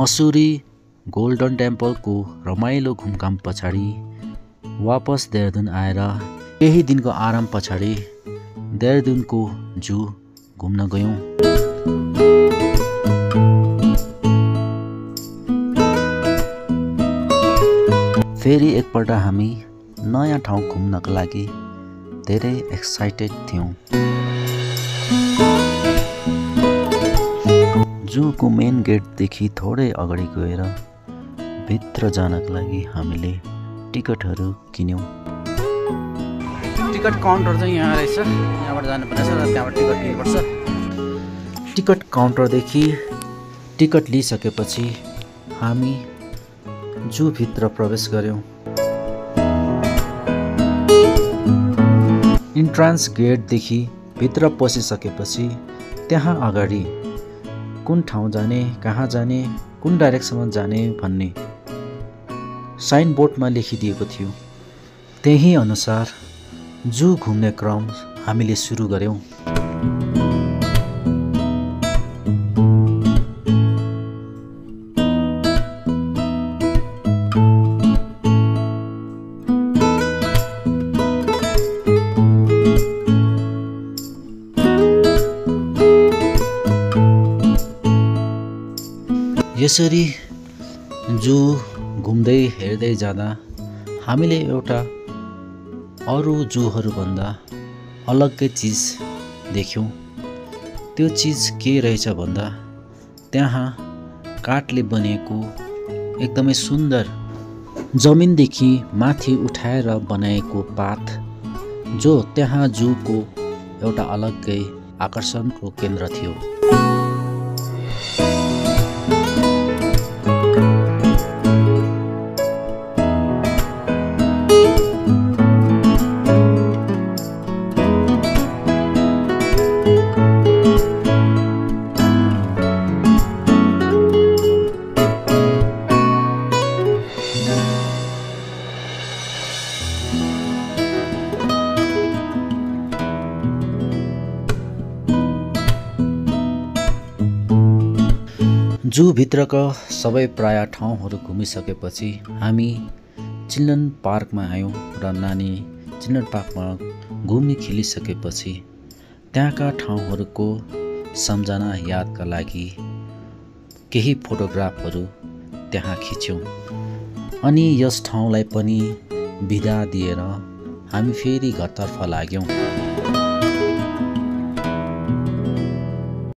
मसुरी golden टेम्पलको रमाइलो घुमघाम पछाडि वापस देहरादून आएर केही दिनको आराम पछाडि देहरादूनको जू घुम्न गयौँ। फेरि एकपल्ट हामी नयाँ ठाउँ घुम्नका लागि धेरै एक्साइटेड थियौँ। जूको मेन गेटदेखि थोरै अगाडि गएर भित्र जानका लागि हामीले टिकटहरू किन्यौँ। टिकट काउन्टर चाहिँ यहाँ रहेछ, यहाँबाट जानुपर्नेछ र त्यहाँबाट टिकट लिनुपर्छ। टिकट काउन्टरदेखि टिकट लिइसकेपछि हामी जूभित्र प्रवेश गर्यौँ। इन्ट्रान्स गेटदेखि भित्र पसिसकेपछि त्यहाँ अगाडि कुन ठाउँ जाने, कहाँ जाने, कुन डाइरेक्सनमा जाने भन्ने साइन बोर्डमा लेखिदिएको थियो। त्यही अनुसार जू घुम्ने क्रम हामीले सुरु गर्यौँ। यसरी जू घुम्दै हेर्दै जाँदा हामीले एउटा अरू जूहरूभन्दा अलग्गै चिज देख्यौँ। त्यो चिज के रहेछ भन्दा त्यहाँ काठले बनिएको एकदमै सुन्दर जमिनदेखि माथि उठाएर बनाएको पात, जो त्यहाँ जूको एउटा अलग्गै आकर्षणको केन्द्र थियो। जूभित्रका सबै प्राय ठाउँहरू घुमिसकेपछि हामी चिल्ड्रन पार्कमा आयौँ र नानी चिल्ड्रन पार्कमा घुमि खेलिसकेपछि त्यहाँका ठाउँहरूको सम्झना यादका लागि केही फोटोग्राफहरू त्यहाँ खिच्यौँ। अनि यस ठाउँलाई पनि बिदा दिएर हामी फेरि घरतर्फ लाग्यौँ।